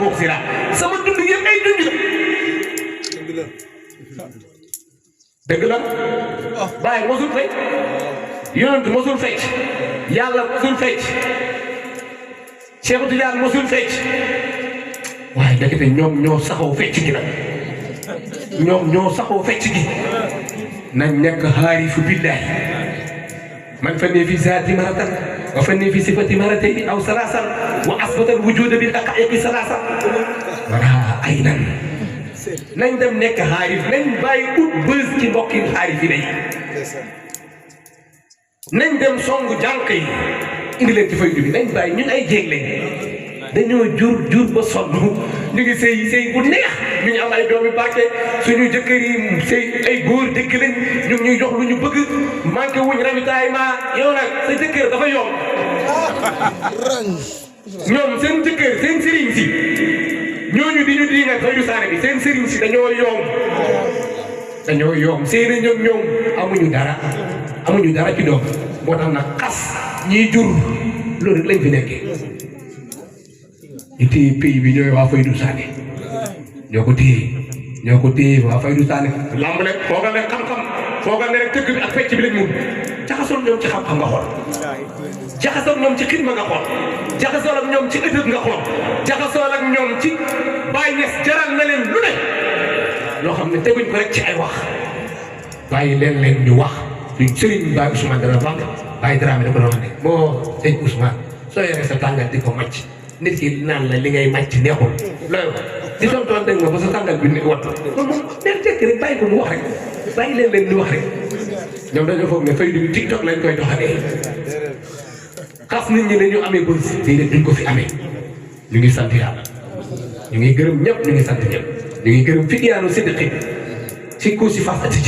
muxsira sama dund yëpp ay dund dëgg la Baye mosul fecc yonent mosul fecc yàlla mosul fecc Cheikh Tidiane mosul fecc waaye ndekete ñoom ñoo saxoo fecc gi nag ñoom ñoo saxoo fecc gi nañ nekk xaarifu billahi man fa ne fi zaati maratan wa fa ne fi sifati maratayni aw salasan wa asbata al wujuda bil haqaiqi salasan wala ay nan nañ dem nekk xaarif nañ bàyyi ut bës ci mbokki xaarif yi nañ dem songu jànq yi indi leen ci faydu bi nañ bàyyi ñun ay jéeg lañ dañoo jur ba sonn ñu ngi sëy bu neex ñu ngi am ay doomi barke suñu jëkkër yi sëy ay góor dëkk lañ ñu ngi ñuy jox lu ñu bëgg manqué wuñ ravitaillement yow nag sa jëkkër dafa yomb ñoom seen jëkkër seen sëriñ si ñooñu di ñu di nga faydu saane bi seen sëriñ si dañoo yomb seen ñoom amuñu dara ci doom moo tax nag xas ñiy jur loolu rek lañ fi nekkee ñu téye pays bi ñooy waa Faydu Saane ñoo ko téye waa Faydu Saane lamb rek foogal ne xam-xam foogal ne rek tëgg bi ak fecc bi lañ mun jaxasoon ñoom ci xam-xam nga xool jaxasoon ñoom ci xidma nga xool jaxasoon ak ñoom ci ëtët nga xool jaxasoon ak ñoom ci Baay Ñas jaral na leen lu ne loo xam ne teguñ ko rek ci ay wax bàyyi leen ñu wax suñ sëriñ Baye Ousmane dana wax Baye Dramé da ko doon wax ne moo sëñ Ousmane soo yoree sa tàngal di ko màcc nit ki naan la li ngay màcc neexul loolu di tontoon dégg nga ba sa tàngal bi ne wattu moom neen tekk rek bàyyi ko mu wax rek bàyyi leen ñu wax rek ñoom dañoo foog ne faydu bi TikTok lañ koy doxalee xas nit ñi ne ñu amee bës déedéet duñ ko fi amee ñu ngi sant yàlla ñu ngi gërëm ñëpp ñu ngi sant ñëpp ñu ngi gërëm fi iyaanu siddiqi ci ko si fas ati